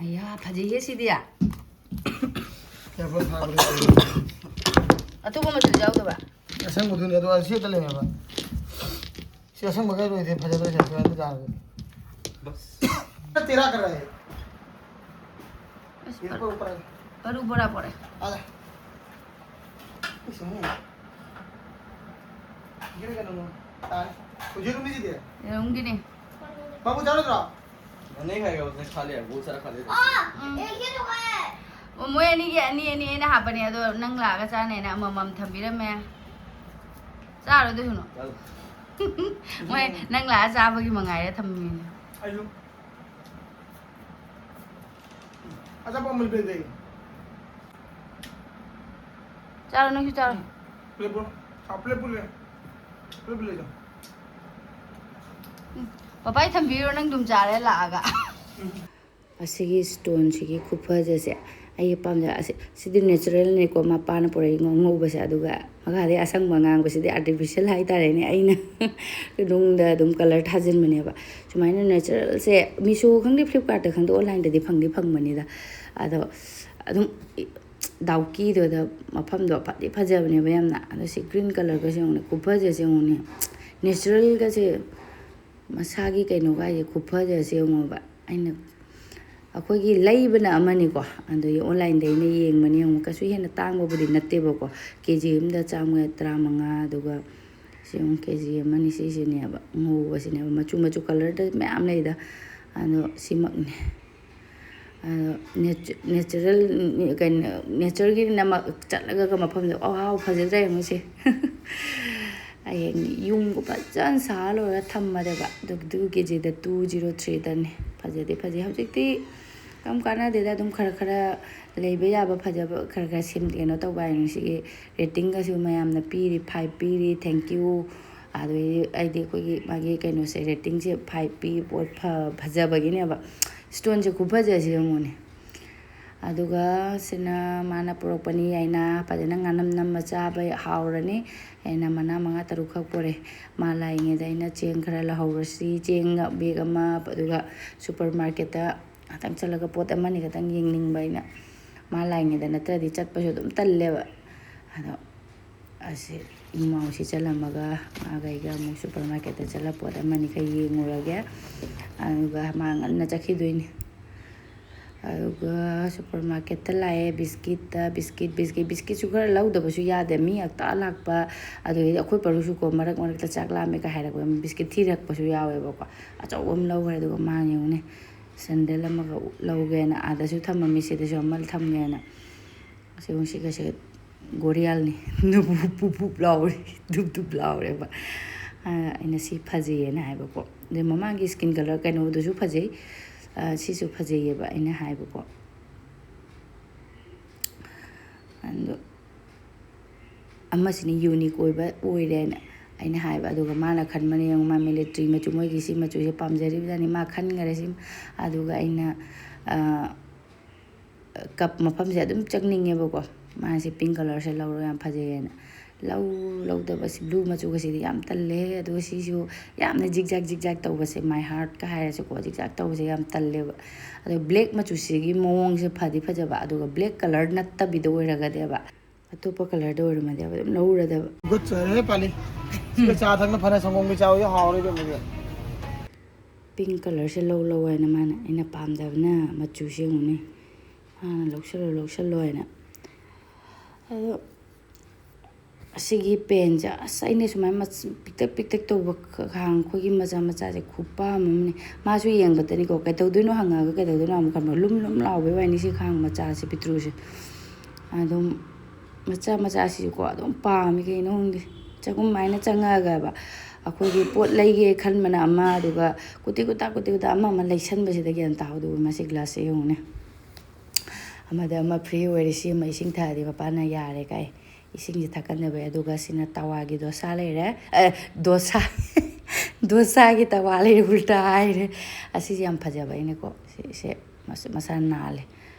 ꯑꯌꯥ, ꯐꯖꯩꯍꯦ ꯁꯤꯗꯤ꯫ ꯌꯥꯝ ꯊꯥꯕꯗ ꯑꯇꯣꯞꯄ ꯃꯆꯨ ꯌꯥꯎꯗꯕ? ꯑꯁꯪꯕꯗꯨꯅꯦ, ꯑꯗꯣ ꯁꯤ ꯈꯛꯇ ꯂꯩꯌꯦꯕ꯫ ꯁꯤ ꯑꯁꯪꯕꯒ ꯂꯣꯏꯗꯦ, ꯐꯖꯗ꯭ꯔꯦ, ꯁꯤ ꯑꯁꯪꯕ ꯖꯥꯔꯁꯦ꯫ ꯕꯁ꯫ ꯇꯦꯔꯥ ꯀꯔꯥ ꯍꯦ? ꯑꯁ, ꯌꯦ ꯄꯔ-, ꯄꯔ ꯎꯄꯔ ꯍꯦ꯫ ꯄꯔ ꯎꯄꯔ ꯄꯔꯦ꯫ ꯑꯥ ꯂꯦ꯫ ꯏꯁ, ꯃꯤ꯫ ꯒꯤꯔ ꯀꯩꯅꯣ, ꯇꯥꯔꯦ꯫ ꯍꯧꯖꯤꯛ ꯔꯨꯝ ꯃꯤꯁꯤꯗꯤ? ꯌꯦꯔꯨꯝꯒꯤꯅꯤ꯫ ꯕꯥꯕꯨ ꯆꯥꯔꯣꯏꯗ꯭ꯔꯣ? नहीं खाएगा, उसने खा लिया, बहुत सारा खा लिया था। ꯎꯝ꯫ ꯑꯣ, ꯃꯣꯏ ꯑꯅꯤꯒꯤ ꯑꯅꯤ ꯑꯅꯤ ꯑꯩꯅ ꯍꯥꯞꯄꯅꯦ, ꯑꯗꯣ ꯅꯪ ꯂꯥꯛꯑꯒ ꯆꯥꯅꯦꯅ ꯑꯃꯃꯝ ꯊꯝꯕꯤꯔꯝꯃꯦ꯫ ꯆꯥꯔꯣ ꯑꯗꯨ ꯍꯨꯅꯨ꯫ ꯆꯥꯔꯣ꯫ ꯃꯣꯏ ꯅꯪ ꯂꯥꯛꯑ ꯆꯥꯕꯒꯤ ꯃꯉꯥꯏꯔꯦ ꯊꯝꯃꯤꯅꯦ꯫ ꯑꯩꯁꯨ ꯑꯆꯥꯄꯣꯠ ꯑꯃ ꯂꯩꯕꯤꯔꯗꯤ꯫ ꯆꯥꯔꯣ, ꯅꯪꯁꯨ ꯆꯥꯔꯣ꯫ ꯎꯝ꯫ ꯄ꯭ꯂꯦꯠ ꯄꯨꯔꯣ꯫ ꯑꯥ, ꯄ꯭ꯂꯦꯠ ꯄꯨꯔꯦ꯫ ꯄ꯭ꯂꯦꯠ ꯄꯨꯔꯦ꯫ ꯎꯝ꯫ ꯄꯄꯥꯏ ꯊꯝꯕꯤꯔꯣ, ꯅꯪ ꯑꯗꯨꯝ ꯆꯥꯔꯦ ꯂꯥꯛꯑꯒ꯫ ꯎꯝ꯫ ꯑꯁꯤꯒꯤ ꯁ꯭ꯇꯣꯟꯁꯤꯒꯤ ꯈꯨꯐꯖꯁꯦ ꯑꯩ ꯄꯥꯝꯖꯩ꯫ ꯑꯁꯤ, ꯁꯤꯗꯤ ꯅꯦꯆꯔꯦꯜꯅꯤꯀꯣ, ꯃꯄꯥꯅ ꯄꯨꯔꯛꯏ ꯉꯧꯕꯁꯦ꯫ ꯑꯗꯨꯒ ꯃꯈꯥꯗꯤ ꯑꯁꯪꯕ ꯑꯉꯥꯡꯕꯁꯤꯗꯤ ꯑꯥꯔꯇꯤꯐꯤꯁꯦꯜ ꯍꯥꯏꯇꯥꯔꯦꯅꯦ, ꯑꯩꯅ ꯅꯨꯡꯗ ꯑꯗꯨꯝ ꯀꯂꯔ ꯊꯥꯖꯤꯟꯕꯅꯦꯕ꯫ ꯁꯨꯃꯥꯏꯅ ꯅꯦꯆꯔꯦꯜꯁꯦ ꯃꯤꯁꯣ ꯈꯪꯗꯦ, ꯐ꯭ꯂꯤꯞꯀꯥꯔꯠꯇ ꯈꯪꯗꯦ, ꯑꯣꯟꯂꯥꯏꯟꯗꯗꯤ ꯐꯪꯗꯤ ꯐꯪꯕꯅꯤꯗ꯫ ꯑꯗꯣ ꯑꯗꯨꯝ ꯗꯥꯎꯀꯤꯗꯨꯗ ꯃꯐꯝꯗꯣ ꯐꯗꯤ ꯐꯖꯕꯅꯦꯕ ꯌꯥꯝꯅ꯫ ꯑꯗꯣ ꯁꯤ ꯒ꯭ꯔꯤꯟ ꯀꯂꯔꯒꯁꯦ ꯌꯦꯡꯉꯨꯅꯦ, ꯈꯨꯐꯖꯁꯦ ꯌꯦꯡꯉꯨꯅꯦ꯫ ꯅꯦꯆꯔꯦꯜꯒꯁꯦ ꯃꯁꯥꯒꯤ ꯀꯩꯅꯣꯒꯥꯏꯁꯦ ꯈꯨꯐꯖꯁꯦ ꯌꯦꯡꯉꯣꯕ꯫ ꯑꯩꯅ, ꯑꯩꯈꯣꯏꯒꯤ ꯂꯩꯕꯅ ꯑꯃꯅꯤꯀꯣ, ꯑꯗꯒꯤ ꯑꯣꯟꯂꯥꯏꯟꯗ ꯑꯩꯅ ꯌꯦꯡꯕꯅꯤ ꯌꯦꯡꯉꯨ, ꯀꯩꯁꯨ ꯍꯦꯟꯅ ꯇꯥꯡꯕꯕꯨꯗꯤ ꯅꯠꯇꯦꯕꯀꯣ꯫ ꯀꯦ ꯖꯤ ꯑꯃꯗ ꯆꯥꯝꯃꯒ ꯇꯔꯥꯃꯉꯥ, ꯑꯗꯨꯒ ꯁꯤ ꯑꯃꯨꯛ ꯀꯦ ꯖꯤ ꯑꯃꯅꯤ ꯁꯤꯁꯤꯅꯦꯕ, ꯉꯧꯕꯁꯤꯅꯦꯕ, ꯃꯆꯨ ꯃꯆꯨ ꯀꯂꯔꯗ ꯃꯌꯥꯝ ꯂꯩꯗ꯫ ꯑꯗꯣ ꯁꯤꯃꯛꯅꯦ꯫ ꯑꯗꯣ ꯅꯦꯆ-, ꯅꯦꯆꯔꯦꯜ, ꯀꯩꯅꯣ, ꯅꯦꯆꯔꯒꯤꯅꯃꯛ ꯆꯠꯂꯒ ꯃꯐꯝꯗꯣ, "ꯑꯋꯥꯎ, ꯐꯖꯗ꯭ꯔꯥ ꯌꯦꯡꯉꯨꯁꯦ?" ꯍꯌꯦꯡ ꯌꯨꯝꯒ ꯐꯖꯅ ꯁꯥ ꯂꯣꯏꯔꯒ ꯊꯝꯃꯗꯕ꯫ ꯑꯗꯨ, ꯑꯗꯨ ꯀꯦ ꯖꯤꯗ ꯇꯨ ꯖꯤꯔꯣ ꯊ꯭ꯔꯤꯗꯅꯦ꯫ ꯐꯖꯗꯤ ꯐꯖꯩ꯫ ꯍꯧꯖꯤꯛꯇꯤ ꯌꯥꯝ ꯀꯥꯟꯅꯗꯦꯗ, ꯑꯗꯨꯝ ꯈꯔ ꯈꯔ ꯂꯩꯕ ꯌꯥꯕ ꯐꯖꯕ ꯈꯔ ꯈꯔ ꯁꯦꯝ-, ꯀꯩꯅꯣ ꯇꯧꯕ ꯍꯥꯏꯅꯤ꯫ ꯁꯤꯒꯤ ꯔꯦꯇꯤꯡꯒꯁꯨ ꯃꯌꯥꯝꯅ ꯄꯤꯔꯤ, ꯐꯥꯏꯚ ꯄꯤꯔꯤ, ꯊꯦꯡꯀ꯭ꯌꯨ꯫ ꯑꯗꯨꯗꯩꯗꯤ ꯑꯩꯗꯤ ꯑꯩꯈꯣꯏꯒꯤ ꯃꯥꯒꯤ ꯀꯩꯅꯣꯁꯦ, ꯔꯦꯇꯤꯡꯁꯦ ꯐꯥꯏꯚ ꯄꯤ, ꯄꯣꯠ ꯐ-, ꯐꯖꯕꯒꯤꯅꯦꯕ꯫ ꯁ꯭ꯇꯣꯟꯁꯦ ꯈꯨꯐꯖꯁꯦ ꯌꯦꯡꯉꯨꯅꯦ꯫ ꯑꯗꯨꯒ ꯁꯤꯅ ꯃꯥꯅ ꯄꯨꯔꯛꯄꯅꯤ, ꯑꯩꯅ ꯐꯖꯅ ꯉꯥꯅꯝ ꯅꯝꯃ ꯆꯥꯕ ꯍꯥꯎꯔꯅꯤ꯫ ꯑꯩꯅ ꯃꯅꯥ ꯃꯉꯥ ꯇꯔꯨꯛꯈꯛ ꯄꯨꯔꯛꯑꯦ꯫ ꯃꯥ ꯂꯥꯛꯏꯉꯩꯗ ꯑꯩꯅ ꯆꯦꯡ ꯈꯔ ꯂꯧꯍꯧꯔꯁꯤ, ꯆꯦꯡ ꯕꯦꯒ ꯑꯃ, ꯑꯗꯨꯒ ꯁꯨꯄꯔ ꯃꯥꯔꯀꯦꯠꯇ ꯉꯥꯛꯇꯪ ꯆꯠꯂꯒ ꯄꯣꯠ ꯑꯃꯅꯤ ꯈꯛꯇꯪ ꯌꯦꯡꯅꯤꯡꯕ ꯑꯩꯅ꯫ ꯃꯥ ꯂꯥꯛꯏꯉꯩꯗ ꯅꯠꯇ꯭ꯔꯗꯤ ꯆꯠꯄꯁꯨ ꯑꯗꯨꯝ ꯇꯜꯂꯦꯕ꯫ ꯑꯗꯣ ꯑꯁꯤ ꯏꯃꯥꯎꯁꯤ ꯆꯠꯂꯝꯃꯒ ꯃꯥꯒ ꯑꯩꯒ ꯑꯃꯨꯛ ꯁꯨꯄꯔ ꯃꯥꯔꯀꯦꯠꯇ ꯆꯠꯂ ꯄꯣꯠ ꯑꯃꯅꯤ ꯈꯔ ꯌꯦꯡꯉꯨꯔꯒꯦ꯫ ꯑꯗꯨꯒ ꯃꯥ ꯉꯟꯅ ꯆꯠꯈꯤꯗꯣꯏꯅꯤ꯫ ꯑꯗꯨꯒ ꯁꯨꯄꯔ ꯃꯥꯔꯀꯦꯠꯇ ꯂꯥꯛꯑꯦ, ꯕꯤꯁꯀꯤꯠꯇ, ꯕꯤꯁꯀꯤꯠ, ꯕꯤꯁꯀꯤꯠ, ꯕꯤꯁꯀꯤꯠꯁꯨ ꯈꯔ ꯂꯧꯗꯕꯁꯨ ꯌꯥꯗꯦ, ꯃꯤ ꯉꯥꯛꯇ ꯂꯥꯛꯄ꯫ ꯑꯗꯨꯗꯩꯗꯤ ꯑꯩꯈꯣꯏ ꯄꯔꯨꯁꯨꯀꯣ, ꯃꯔꯛ ꯃꯔꯛꯇ ꯆꯥꯛ ꯂꯥꯝꯃꯦꯒ ꯍꯥꯏꯔꯛꯄ, ꯕꯤꯁꯀꯤꯠ ꯊꯤꯔꯛꯄꯁꯨ ꯌꯥꯎꯋꯦꯕꯀꯣ꯫ ꯑꯆꯧꯕ ꯑꯃ ꯂꯧꯈ꯭ꯔꯦ꯫ ꯑꯗꯨꯒ ꯃꯥ ꯌꯦꯡꯉꯨꯅꯦ, ꯁꯦꯟꯗꯜ ꯑꯃꯒ ꯂꯧꯒꯦꯅ ꯑꯥꯗꯁꯨ ꯊꯝꯃꯝꯃꯤ, ꯁꯤꯗꯁꯨ ꯑꯃ ꯊꯝꯒꯦꯅ꯫ ꯑꯁꯤ ꯌꯦꯡꯉꯨ, ꯁꯤꯒꯁꯦ ꯒꯣꯔꯤꯌꯥꯜꯅꯤ꯫ ꯅꯨꯞ ꯄꯨꯞ ꯄꯨꯞ ꯂꯥꯎꯔꯦ, ꯗꯨꯞ ꯗꯨꯞ ꯂꯥꯎꯔꯦꯕ꯫ ꯑ, ꯑꯩꯅ ꯁꯤ ꯐꯖꯩꯌꯦꯅ ꯍꯥꯏꯕꯀꯣ꯫ ꯑꯗꯩ ꯃꯃꯥꯡꯒꯤ ꯁ꯭ꯀꯤꯟ ꯀꯂꯔ ꯀꯩꯅꯣꯗꯨꯁꯨ ꯐꯖꯩ, ꯑ, ꯁꯤꯁꯨ ꯐꯖꯩꯌꯦꯕ ꯑꯩꯅ ꯍꯥꯏꯕꯀꯣ꯫ ꯑꯗꯣ ꯑꯃꯁꯤꯅ ꯌꯨꯅꯤꯛ ꯑꯣꯏꯕ ꯑꯣꯏꯔꯦꯅ ꯑꯩꯅ ꯍꯥꯏꯕ꯫ ꯑꯗꯨꯒ ꯃꯥꯅ ꯈꯟꯕꯅ, ꯌꯦꯡꯉꯨ, ꯃꯥ ꯃꯤꯂꯤꯇ꯭ꯔꯤ ꯃꯆꯨ, ꯃꯣꯏꯒꯤ ꯁꯤ ꯃꯆꯨꯁꯦ ꯄꯥꯝꯖꯔꯤꯕꯖꯥꯠꯅꯤ꯫ ꯃꯥ ꯈꯟꯈꯔꯦ ꯁꯤ꯫ ꯑꯗꯨꯒ ꯑꯩꯅ, ꯑ, ꯀꯞ ꯃꯐꯝꯁꯦ ꯑꯗꯨꯝ ꯆꯪꯅꯤꯡꯉꯦꯕꯀꯣ꯫ ꯃꯥꯁꯦ ꯄꯤꯡ ꯀꯂꯔꯁꯦ ꯂꯧꯔꯣ, ꯌꯥꯝ ꯐꯖꯩꯌꯦꯅ꯫ ꯂꯧ ꯂꯧꯗꯕꯁꯤ, ꯕ꯭ꯂꯨ ꯃꯆꯨꯒꯁꯤꯗꯤ ꯌꯥꯝ ꯇꯜꯂꯦ꯫ ꯑꯗꯨꯒ ꯁꯤꯁꯨ ꯌꯥꯝꯅ ꯖꯤꯛ ꯖꯥꯛ, ꯖꯤꯛ ꯖꯥꯛ ꯇꯧꯕꯁꯦ, ꯃꯥꯏ ꯍꯥꯔꯠꯀ ꯍꯥꯏꯔꯁꯨꯀꯣ, ꯖꯤꯛ ꯖꯥꯛ ꯇꯧꯕꯁꯦ ꯌꯥꯝ ꯇꯜꯂꯦꯕ꯫ ꯑꯗꯣ ꯕ꯭ꯂꯦꯛ ꯃꯆꯨꯁꯤꯒꯤ ꯃꯑꯣꯡꯁꯦ ꯐꯗꯤ ꯐꯖꯕ, ꯑꯗꯨꯒ ꯕ꯭ꯂꯦꯛ ꯀꯂꯔ ꯅꯠꯇꯕꯤꯗ ꯑꯣꯏꯔꯒꯗꯤꯕ, ꯑꯇꯣꯞꯄ ꯀꯂꯔꯗ ꯑꯣꯏꯔꯝꯃꯗꯤ ꯑꯗꯨꯝ ꯂꯧꯔꯗꯕ꯫ ꯒꯨꯗ ꯆꯥꯔꯦꯍꯦ ꯄꯥꯂꯤ꯫ ꯁꯤꯒ ꯆꯥ ꯊꯛꯅ ꯐꯅ ꯁꯪꯒꯣꯝꯒꯤ ꯆꯥ ꯑꯣꯏꯁꯨ ꯍꯥꯎꯔꯣꯏ ꯏꯕꯦꯝꯃ ꯏꯕꯦꯝꯃ꯫ ꯄꯤꯡ ꯀꯂꯔꯁꯦ ꯂꯧ ꯂꯧ ꯍꯥꯏꯅ ꯃꯥꯅ, ꯑꯩꯅ ꯄꯥꯝꯗꯕꯅ ꯃꯆꯨꯁꯦ ꯌꯦꯡꯉꯨꯅꯦ꯫ ꯃꯥꯅ ꯂꯧꯁꯜꯂꯣ, ꯂꯧꯁꯜꯂꯣ ꯍꯥꯏꯅ꯫ ꯑꯗꯣ ꯑꯁꯤꯒꯤ ꯄꯦꯟꯁꯦ, ꯑꯁ, ꯑꯩꯅ ꯁꯨꯃꯥꯏꯅ ꯃꯆ-, ꯄꯤꯛꯇꯛ ꯄꯤꯛꯇꯛ ꯇꯧꯕ ꯈ-, ꯈꯥꯡ ꯑꯩꯈꯣꯏꯒꯤ ꯃꯆꯥ ꯃꯆꯥꯁꯦ ꯈꯨꯄꯥꯝ ꯑꯃꯅꯤ꯫ ꯃꯥꯁꯨ ꯌꯦꯡꯕꯗꯅꯤꯀꯣ, ꯀꯩꯗꯧꯗꯣꯏꯅꯣ ꯍꯪꯉꯛꯑꯒ ꯀꯩꯗꯧꯗꯣꯏꯅꯣ ꯑꯃꯨꯛ ꯈꯟꯕ, ꯂꯨꯝ ꯂꯨꯝ ꯂꯥꯎꯕꯩ ꯋꯥꯅꯤ ꯁꯤ ꯈꯥꯡ ꯃꯆꯥꯁꯦ, ꯄꯤꯇ꯭ꯔꯨꯁꯦ꯫ ꯑꯗꯨꯝ ꯃꯆꯥ ꯃꯆꯥꯁꯤꯁꯨꯀꯣ ꯑꯗꯨꯝ ꯄꯥꯝꯃꯤ, ꯀꯩꯅꯣ ꯈꯪꯗꯦ꯫ ꯆꯒꯨꯝ ꯍꯥꯏꯅ ꯆꯪꯉꯛꯑꯒꯕ ꯑꯩꯈꯣꯏꯒꯤ ꯄꯣꯠ ꯂꯩꯒꯦ ꯈꯟꯕꯅ ꯑꯃ, ꯑꯗꯨꯒ ꯀꯨꯇꯤ ꯀꯨꯇꯥ, ꯀꯨꯇꯤ ꯀꯨꯇꯥ ꯑꯃ ꯑꯃ ꯂꯩꯁꯟꯕꯁꯤꯗ ꯒ꯭ꯌꯥꯟ ꯇꯥꯍꯧꯗꯕ꯫ ꯃꯁꯤ ꯒ꯭ꯂꯥꯁꯁꯦ ꯌꯦꯡꯉꯨꯅꯦ, ꯑꯃꯗ ꯑꯃ ꯐ꯭ꯔꯤ ꯑꯣꯏꯔꯦ, ꯁꯤ ꯑꯃ ꯏꯁꯤꯡ ꯊꯛꯑꯗꯤ ꯃꯄꯥꯅ ꯌꯥꯔꯦ ꯀꯥꯏ꯫ ꯏꯁꯤꯡꯁꯦ ꯊꯛꯀꯟꯗꯕꯩ꯫ ꯑꯗꯨꯒ ꯁꯤꯅ ꯇꯋꯥꯒꯤ ꯗꯣꯁꯥ ꯂꯩꯔꯦ, ꯑꯦ, ꯗꯣꯁꯥ, ꯗꯣꯁꯥꯒꯤ ꯇꯋꯥ ꯂꯩꯔꯦ, ꯎꯜꯇꯥ ꯍꯥꯏꯔꯦ꯫ ꯑꯁꯤꯁꯦ ꯌꯥꯝ ꯐꯖꯕ, ꯑꯩꯅꯀꯣ, ꯁꯤꯁꯦ ꯃꯁ-, ꯃꯁꯥ ꯅꯥꯜꯂꯦ,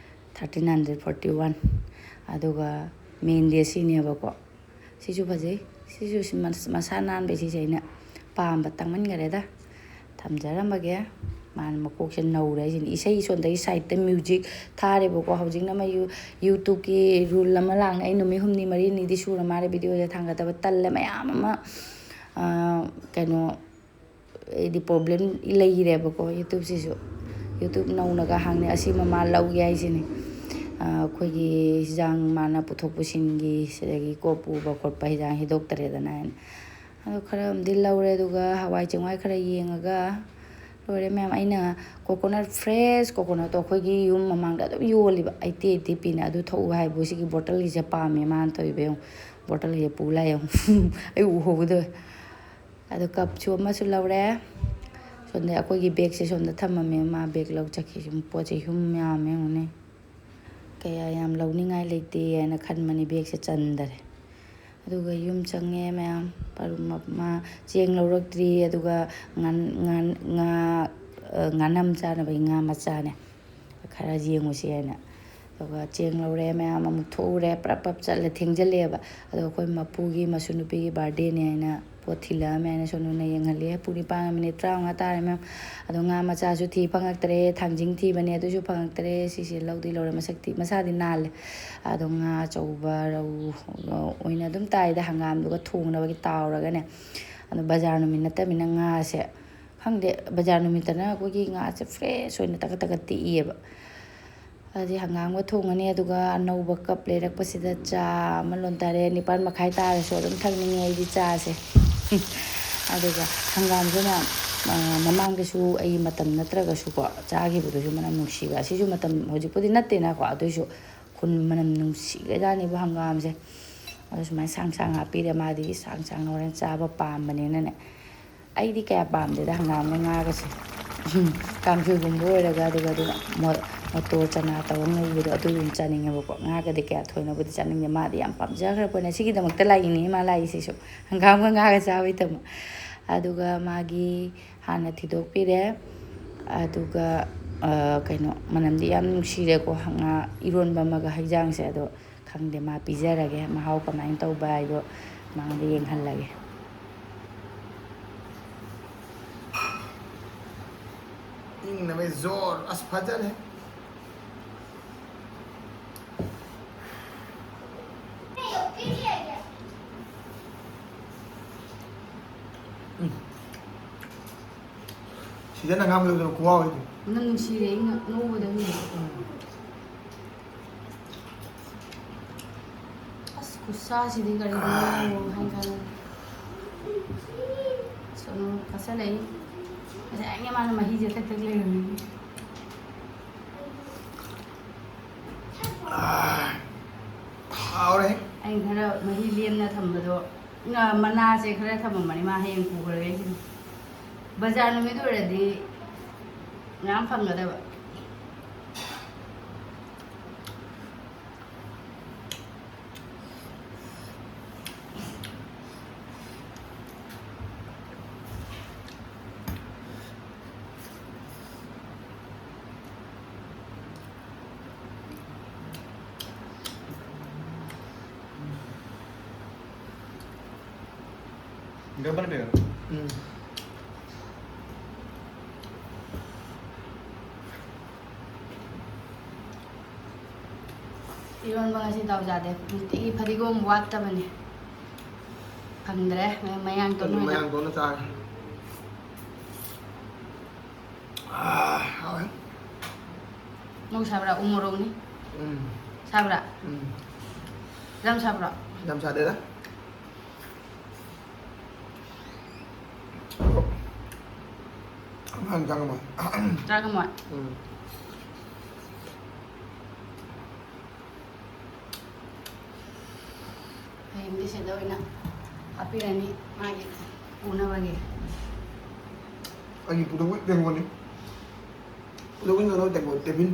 ꯊꯥꯔꯇꯤꯟ ꯍꯟꯗ꯭ꯔꯦꯠ ꯐꯣꯔꯇꯤ ꯋꯥꯟ꯫ ꯑꯗꯨꯒ ꯃꯦꯟꯗꯤ ꯑꯁꯤꯅꯦꯕꯀꯣ, ꯁꯤꯁꯨ ꯐꯖꯩ꯫ ꯁꯤꯁꯨ ꯁꯤ ꯃꯁ-, ꯃꯁꯥ ꯅꯥꯟꯕꯩ ꯁꯤꯁꯦ ꯑꯩꯅ ꯄꯥꯝꯕ, ꯇꯥꯡꯃꯟꯈꯔꯦꯗ꯫ ꯊꯝꯖꯔꯝꯃꯒꯦ꯫ ꯃꯥꯅ ꯃꯀꯣꯛꯁꯦ ꯅꯧꯔꯦ ꯍꯥꯏꯁꯤꯅꯤ꯫ ꯏꯁꯩ ꯁꯣꯝꯗꯒꯤ ꯁꯥꯏꯠꯇ ꯃ꯭ꯌꯨꯖꯤꯛ ꯊꯥꯔꯦꯕꯀꯣ꯫ ꯍꯧꯖꯤꯛꯅ ꯑꯃ ꯌꯨ-, ꯌꯨꯇ꯭ꯌꯨꯕꯀꯤ ꯔꯨꯜ ꯑꯃ ꯂꯥꯛꯅ ꯑꯩ ꯅꯨꯃꯤꯠ ꯍꯨꯝꯅꯤ ꯃꯔꯤꯅꯤꯗꯤ ꯁꯨꯔ ꯃꯥꯜꯂꯦ ꯚꯤꯗꯤꯑꯣꯁꯦ ꯊꯥꯡꯒꯠꯇꯕ꯫ ꯇꯜꯂꯦ ꯃꯌꯥꯝ ꯑꯃ, ꯑ, ꯀꯩꯅꯣ, ꯑꯩꯗꯤ ꯄ꯭ꯔꯣꯕ꯭ꯂꯦꯝ ꯂꯩꯔꯦꯕꯀꯣ ꯌꯨꯇ꯭ꯌꯨꯕꯁꯤꯁꯨ꯫ ꯌꯨꯇ꯭ꯌꯨꯕ ꯅꯧꯅꯒ ꯍꯥꯡꯅꯤ, ꯑꯁꯤ ꯃꯃꯥ ꯂꯧꯒꯦ ꯍꯥꯏꯁꯤꯅꯤ꯫ ꯑ, ꯑꯩꯈꯣꯏꯒꯤ ꯍꯤꯟꯖꯥꯡ ꯃꯥꯅ ꯄꯨꯊꯣꯛ ꯄꯨꯁꯤꯟꯒꯤ, ꯁꯤꯗꯒꯤ ꯀꯣꯛ ꯄꯨꯕ ꯈꯣꯠꯄ, ꯍꯤꯟꯖꯥꯡ ꯍꯩꯗꯣꯛꯇꯔꯦꯗꯅ ꯍꯥꯏꯅ꯫ ꯑꯗꯣ ꯈꯔ ꯑꯃꯗꯤ ꯂꯧꯔꯦ, ꯑꯗꯨꯒ ꯍꯋꯥꯏ ꯆꯦꯡꯋꯥꯏ ꯈꯔ ꯌꯦꯡꯉꯒ ꯂꯣꯏꯔꯦ ꯃꯌꯥꯝ꯫ ꯑꯩꯅ ꯀꯣꯀꯣꯅꯠ, ꯐ꯭ꯔꯦꯁ ꯀꯣꯀꯣꯅꯠꯇꯣ ꯑꯩꯈꯣꯏꯒꯤ ꯌꯨꯝ ꯃꯃꯥꯡꯗ ꯑꯗꯨꯝ ꯌꯣꯜꯂꯤꯕ, ꯑꯩꯠꯇꯤ ꯑꯩꯠꯇꯤ ꯄꯤꯅ꯫ ꯑꯗꯨ ꯊꯛꯎ ꯍꯥꯏꯕꯨ ꯁꯤꯒꯤ ꯕꯣꯇꯜꯒꯤꯁꯦ ꯄꯥꯝꯃꯦ ꯃꯥꯅ ꯇꯧꯔꯤꯕ ꯌꯦꯡꯉꯨ꯫ ꯕꯣꯇꯜꯁꯦ ꯄꯨ ꯂꯥꯛꯑꯦ ꯌꯦꯡꯉꯨ꯫ ꯑꯩ ꯎꯍꯧꯕꯗ꯫ ꯑꯗꯣ ꯀꯞꯁꯨ ꯑꯃꯁꯨ ꯂꯧꯔꯦ꯫ ꯁꯣꯝꯗ ꯑꯩꯈꯣꯏꯒꯤ ꯕꯦꯒꯁꯦ ꯁꯣꯝꯗ ꯊꯝꯃꯝꯃꯦ꯫ ꯃꯥ ꯕꯦꯒ ꯂꯧ ꯆꯠꯈꯤ꯫ ꯁꯨꯝ ꯄꯣꯠꯁꯦ ꯌꯨꯝ ꯌꯥꯝꯃꯦ ꯌꯦꯡꯉꯨꯅꯦ꯫ ꯀꯌꯥ ꯌꯥꯝ ꯂꯧꯅꯤꯡꯉꯥꯏ ꯂꯩꯇꯦ ꯍꯥꯏꯅ ꯈꯟꯕꯅꯤ, ꯕꯦꯒꯁꯦ ꯆꯟꯗꯔꯦ꯫ ꯑꯗꯨꯒ ꯌꯨꯝ ꯆꯪꯉꯦ ꯃꯌꯥꯝ꯫ ꯄꯔꯨꯝ ꯑꯃ ꯆꯦꯡ ꯂꯧꯔꯛꯇ꯭ꯔꯤ꯫ ꯑꯗꯨꯒ ꯉꯥꯟ-, ꯉꯥꯟ-, ꯉꯥ, ꯑ, ꯉꯥꯅꯝ ꯆꯥꯅꯕꯒꯤ ꯉꯥ ꯃꯆꯥꯅꯦ꯫ ꯈꯔ ꯌꯦꯡꯉꯨꯁꯤ ꯍꯥꯏꯅ꯫ ꯑꯗꯨꯒ ꯆꯦꯡ ꯂꯧꯔꯦ ꯃꯌꯥꯝ, ꯑꯃꯨꯛ ꯊꯣꯛꯎꯔꯦ, ꯄ꯭ꯔꯞ ꯄ꯭ꯔꯞ ꯆꯠꯂꯦ, ꯊꯦꯡꯖꯤꯜꯂꯛꯑꯦꯕ꯫ ꯑꯗꯣ ꯑꯩꯈꯣꯏ ꯃꯄꯨꯒꯤ ꯃꯁꯨ ꯅꯨꯄꯤꯒꯤ ꯕꯥꯔꯗꯦꯅꯦ ꯍꯥꯏꯅ ꯄꯣꯠ ꯊꯤꯜꯂꯛꯑꯝꯃꯦ ꯍꯥꯏꯅ ꯁꯣꯅꯨꯅ ꯌꯦꯡꯍꯜꯂꯦ꯫ ꯄꯨꯡ ꯅꯤꯄꯥꯟꯒ ꯃꯤꯅꯤꯠ ꯇꯔꯥꯃꯉꯥ ꯇꯥꯔꯦ ꯃꯌꯥꯝ꯫ ꯑꯗꯣ ꯉꯥ ꯃꯆꯥꯁꯨ ꯊꯤ ꯐꯪꯉꯛꯇ꯭ꯔꯦ, ꯊꯥꯡꯖꯤꯡ ꯊꯤꯕꯅꯦ, ꯑꯗꯨꯁꯨ ꯐꯪꯉꯛꯇ꯭ꯔꯦ꯫ ꯁꯤꯁꯦ ꯂꯧꯗꯤ ꯂꯧꯔꯦ, ꯃꯁꯛꯇꯤ, ꯃꯁꯥꯗꯤ ꯅꯥꯜꯂꯦ꯫ ꯑꯗꯣ ꯉꯥ ꯑꯆꯧꯕ, ꯔꯧ ꯑꯣꯏꯅ ꯑꯗꯨꯝ ꯇꯥꯏꯗ, ꯍꯪꯒꯥꯝꯗꯨꯒ ꯊꯣꯡꯅꯕꯒꯤ ꯇꯥꯎꯔꯒꯅꯦ꯫ ꯑꯗꯣ ꯕꯖꯥꯔ ꯅꯨꯃꯤꯠ ꯅꯠꯇꯕꯅꯤꯅ ꯉꯥꯁꯦ, ꯈꯪꯗꯦ, ꯕꯖꯥꯔ ꯅꯨꯃꯤꯠꯇꯅ ꯑꯩꯈꯣꯏꯒꯤ ꯉꯥꯁꯦ fresh ꯑꯣꯏꯅ ꯇꯛꯀ ꯇꯛꯀ ꯇꯦꯛꯏꯑꯕ꯫ ꯑꯗꯨꯗꯤ ꯍꯪꯒꯥꯝꯒ ꯊꯣꯡꯉꯅꯤ, ꯑꯗꯨꯒ ꯑꯅꯧꯕ ꯀꯞ ꯂꯩꯔꯛꯄꯁꯤꯗ ꯆꯥ ꯑꯃ ꯂꯣꯟꯊꯔꯦ꯫ ꯅꯤꯄꯥꯟ ꯃꯈꯥꯏ ꯇꯥꯔꯁꯨ ꯑꯗꯨꯝ ꯊꯛꯅꯤꯡꯉꯦ ꯑꯩꯗꯤ ꯆꯥꯁꯦ꯫ ꯑꯗꯨꯒ ꯍꯪꯒꯥꯝꯁꯤꯅ, ꯑ, ꯃꯃꯥꯡꯗꯁꯨ ꯑꯩ ꯃꯇꯝ ꯅꯠꯇ꯭ꯔꯒꯁꯨꯀꯣ ꯆꯥꯈꯤꯕꯗꯨꯁꯨ ꯃꯅꯝ ꯅꯨꯡꯁꯤꯕ꯫ ꯑꯁꯤꯁꯨ ꯃꯇꯝ ꯍꯧꯖꯤꯛꯄꯨꯗꯤ ꯅꯠꯇꯦꯅꯀꯣ, ꯑꯗꯨꯏꯁꯨ ꯈꯨꯟ ꯃꯅꯝ ꯅꯨꯡꯁꯤꯈ꯭ꯔꯖꯥꯠꯅꯦꯕ ꯍꯪꯒꯥꯝꯁꯦ꯫ ꯑꯗꯣ ꯁꯨꯃꯥꯏꯅ ꯁꯥꯡ ꯁꯥꯡ ꯍꯥꯞꯄꯤꯔꯦ, ꯃꯥꯗꯤ ꯁꯥꯡ ꯁꯥꯡꯅ ꯍꯣꯔꯦꯟ ꯆꯥꯕ ꯄꯥꯝꯕꯅꯤꯅꯅꯦ꯫ ꯑꯩꯗꯤ ꯀꯌꯥ ꯄꯥꯝꯗꯦꯗ ꯍꯪꯒꯥꯝꯒ ꯉꯥꯒꯁꯦ꯫ ꯀꯥꯡꯁꯣꯏꯒꯨꯝꯕ ꯑꯣꯏꯔꯒ, ꯑꯗꯨꯒ, ꯑꯗꯨꯒ ꯃꯣ-, ꯃꯣꯇꯣꯔ ꯆꯅꯥ ꯇꯧꯔꯒ ꯉꯧꯕꯗꯣ ꯑꯗꯨ ꯑꯗꯨꯝ ꯆꯥꯅꯤꯡꯉꯦꯕꯀꯣ꯫ ꯉꯥꯒꯗꯤ ꯀꯌꯥ ꯊꯣꯏꯅꯕꯨꯗꯤ ꯆꯥꯅꯤꯡꯗꯦ꯫ ꯃꯥꯗꯤ ꯌꯥꯝ ꯄꯥꯝꯖꯈ꯭ꯔ ꯄꯣꯠꯅꯦ꯫ ꯁꯤꯒꯤꯗꯃꯛꯇ ꯂꯥꯛꯏꯅꯦ ꯃꯥ ꯂꯥꯛꯏꯁꯤꯁꯨ, ꯍꯪꯒꯥꯝꯒ ꯉꯥꯒ ꯆꯥꯕꯩꯗꯃꯛ꯫ ꯑꯗꯨꯒ ꯃꯥꯒꯤ ꯍꯥꯟꯅ ꯊꯤꯗꯣꯛꯄꯤꯔꯦ꯫ ꯑꯗꯨꯒ, ꯑ, ꯀꯩꯅꯣ, ꯃꯅꯝꯗꯤ ꯌꯥꯝ ꯅꯨꯡꯁꯤꯔꯦꯀꯣ, ꯉꯥ ꯏꯔꯣꯟꯕ ꯑꯃꯒ ꯍꯩꯖꯥꯡꯁꯦ꯫ ꯑꯗꯣ ꯈꯪꯗꯦ, ꯃꯥ ꯄꯤꯖꯔꯒꯦ, ꯃꯍꯥꯎ ꯀꯃꯥꯏꯅ ꯇꯧꯕ ꯍꯥꯏꯗꯣ ꯃꯉꯣꯟꯗ ꯌꯦꯡꯍꯜꯂꯒꯦ꯫ ꯏꯪꯅꯕꯩ ꯖꯣꯔ꯫ ꯑꯁ, ꯐꯖꯔꯦ꯫ ꯎꯝ꯫ ꯁꯤꯗꯅ ꯉꯥꯡꯕꯗ ꯈꯨꯍꯥꯎ ꯑꯩꯗꯤ꯫ ꯅꯪ ꯅꯨꯡꯁꯤꯔꯦ, ꯑꯩ ꯉ-, ꯉꯧꯕꯗ ꯃꯤꯅ꯫ ꯎꯝ꯫ ꯑꯁ, ꯈꯨꯠꯁꯥꯁꯤꯗꯤ ꯀꯔꯤꯅꯣ ꯍꯥꯏꯅ ꯈꯜꯂꯦ꯫ ꯁꯨꯝ ꯀꯠꯁꯜꯂꯛꯏ꯫ ꯉꯁꯥꯏ ꯃꯥꯅ ꯃꯍꯤꯁꯦ ꯊꯛ ꯊꯛ ꯂꯩꯔꯝꯃꯤꯅꯦ꯫ ꯍꯥꯎꯔꯦ꯫ ꯑꯩꯅ ꯈꯔ ꯃꯍꯤ ꯂꯦꯝꯅ ꯊꯝꯕꯗꯣ, ꯉꯥ ꯃꯅꯥꯁꯦ ꯈꯔ ꯊꯝꯃꯝꯕꯅꯤ, ꯃꯥ ꯍꯌꯦꯡ ꯄꯨꯈ꯭ꯔꯒꯦ ꯍꯥꯏꯁꯤꯅꯤ꯫ ꯕꯖꯥꯔ ꯅꯨꯃꯤꯠ ꯑꯣꯏꯔꯗꯤ ꯃꯌꯥꯝ ꯐꯪꯒꯗꯕ꯫ ꯎꯝ꯫ ꯏꯔꯣꯟꯕ ꯉꯁꯤ ꯗꯥꯎ ꯌꯥꯗꯦ꯫ ꯅꯨꯡꯇꯤꯒꯤ ꯐꯗꯤꯒꯣꯝ ꯋꯥꯠꯇꯕꯅꯤ꯫ ꯐꯪꯗ꯭ꯔꯦ꯫ ꯃꯌꯥꯡ ꯇꯣꯟ ꯑꯗꯨ ꯍꯣꯏꯅ꯫ ꯃꯌꯥꯡ ꯇꯣꯟꯅ ꯆꯥꯔꯦ꯫ ꯑꯥ, ꯍꯥꯎꯋꯦ꯫ ꯅꯧ ꯁꯥꯕ꯭ꯔꯥ? ꯎ ꯃꯣꯔꯣꯛꯅꯤ꯫ ꯎꯝ꯫ ꯁꯥꯕ꯭ꯔꯥ? ꯎꯝ꯫ ꯌꯥꯝ ꯁꯥꯕ꯭ꯔꯣ? ꯌꯥꯝ ꯁꯥꯗꯦꯗ꯫ ꯑꯉꯥꯡ ꯆꯥꯡ ꯑꯃ꯫ ꯆꯥꯛ ꯑꯃ? ꯎꯝ꯫ ꯍꯌꯦꯡꯗꯤ ꯁꯤꯗ ꯑꯣꯏꯅ ꯍꯥꯞꯄꯤꯔꯅꯤ ꯃꯥꯒꯤ ꯄꯨꯅꯕꯒꯤ꯫ ꯑꯩꯒꯤ ꯄꯨꯊꯣꯛꯄ ꯇꯦꯡꯀꯣꯠꯅꯤ꯫ ꯄꯨꯊꯣꯛꯄ ꯇꯦꯡꯀꯣꯠ, ꯇꯦꯡꯀꯣꯠ, ꯇꯦꯐꯤꯟ꯫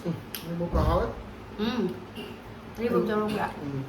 ꯎꯝ, ꯃꯣꯔꯣꯛꯀ ꯍꯥꯎꯋꯦ꯫ ꯎꯝ꯫ ꯊꯩꯕꯣꯡ ꯆꯔꯣꯡꯒ꯫ ꯎꯝ꯫